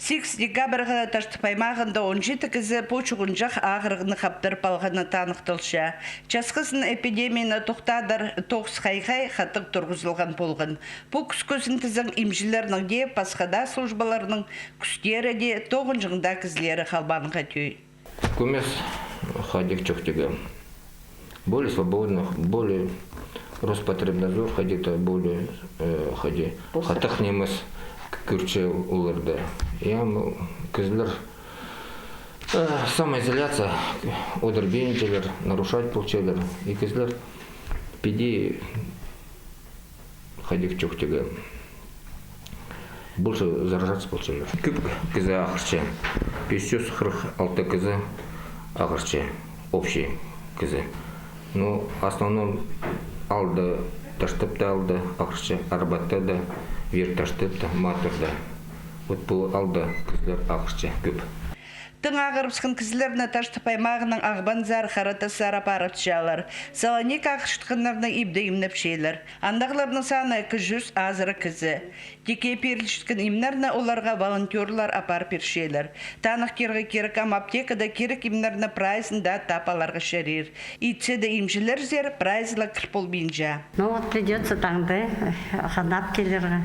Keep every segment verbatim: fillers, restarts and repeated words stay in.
Сигіс декабрьға Таштып аймағында он читі кізі пу чуғынҷах ағырығны хаптырып алғаны таныхталча. Часхызын эпидемияны тохтадар тоғыс хайхай хатығ турғызылған полған. Пу кӱскӱзін тізең имҷілернің дее, пасха даа службаларның кӱстері дее, тоғынҷаң даа кізілері халбаанға тӧӧй. Кӧмес хайдағ чоохтирға. Более свободных, более Роспотребнадзор хайди-да, более, э, хайди, хатығ нимес кӧрче оларны. Я, м, кізілер, э, самоизоляция одырбинчалар, нарушать полчалар. И кізілер піди хайдағ чоохтирға. Больше заражаться полчалар. Кӧп кізі ағырча. Пис чӱс хырых алты кізі ағырча. Общий кізі. Ну, основном алды, Таштыпта алды ағырча, Арбатта даа, Вир Таштыпта, Матурда. Вот пу алды кізілер ағырча кӧп. Тың ағырыбысхан кізілерні Таштып аймағының Ағбанзар, Харатасар апарыбысчалар. Саланик ағырчатханнарны ибде имнепчелер. Андағыларның саны ікі чӱс азыра кізі. Тикке пирілчеткен имнерні оларға волонтёрлар апарып пирчелер. Таныхтирға кирек, ам аптекада кирек имнерні прайзын даа таап аларға чарир. Итсе дее имҷілерзер прайзы ла кір полбинча. Ну вот, придётся таңда, э, ханап килерге.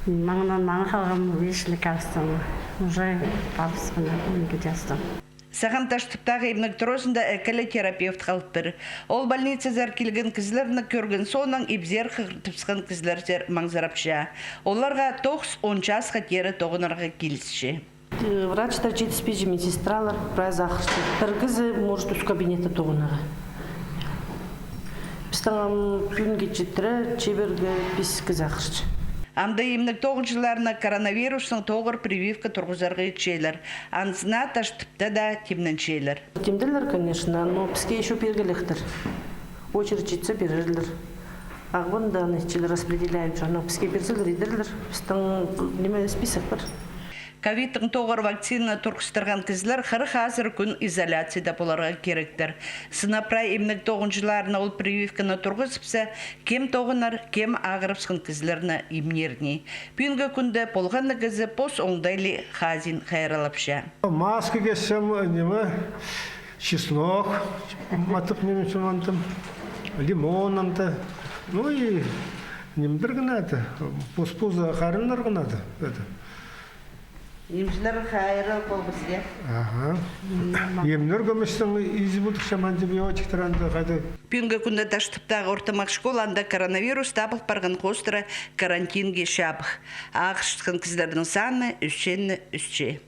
Маңнаң маңа халған виш лекарствоны. Уже папасхана лекарство. Сағам Таштыптағы имнег туразында ікі ле терапевт халып пир. Ол больницазар килген кізілерні кӧрген соонаң ибзер хығыртыбысхан кізілерзер маңзырапча. Оларға тоғыс-он часха теере тоғынарға килісче. Врачтар читіспинче, медсестралар прайзы ағырча. Пір кізі может ӱс кабинетте тоғынарға. Пістің ам пӱӱнге читіре, чибіргі пис кізі ағырча. Амды имнег тоғынҷыларына коронавирустың тоғыр прививка турғызарға итчелер. Анзына Таштыпта даа тимненчелер. Тимделер, конечно, но піске ещё пиргелектер. Очередь читсе, пирерлер. Ағбанда аны итчелер, распределяют, аны піске пирзелер, идерлер. Пістің, ниме, список пар. Ковидтің тоғыр вакцина турғыстырған кізілер хырых азыра кӱн изоляцияда поларға киректер. Сынап прай имнег тоғынҷыларына ол прививканы турғызыпса, кем тоғынар, кем ағырыбысхан кізілерні имнир ни. Пӱӱнгі кӱнде полған на кізі пос оңдайлы хазин хайралапча. Маска кисчем, ниме, чеснок, матых ниме чон андым, лимон анда. Ну и нимдір гына это, пос-пос харыннар гына это. Имҷілер хайрал полбас, я? Аха. Имнер кӧместең изі полдырчам, антибиотиктер анда хайда. Пӱӱнгі кӱнде Таштыптағы ортымах школада коронавирус табыл парған хоостыра карантинге чабых. Ағырчатхан кізілернің саны ӧсче, ӧсче.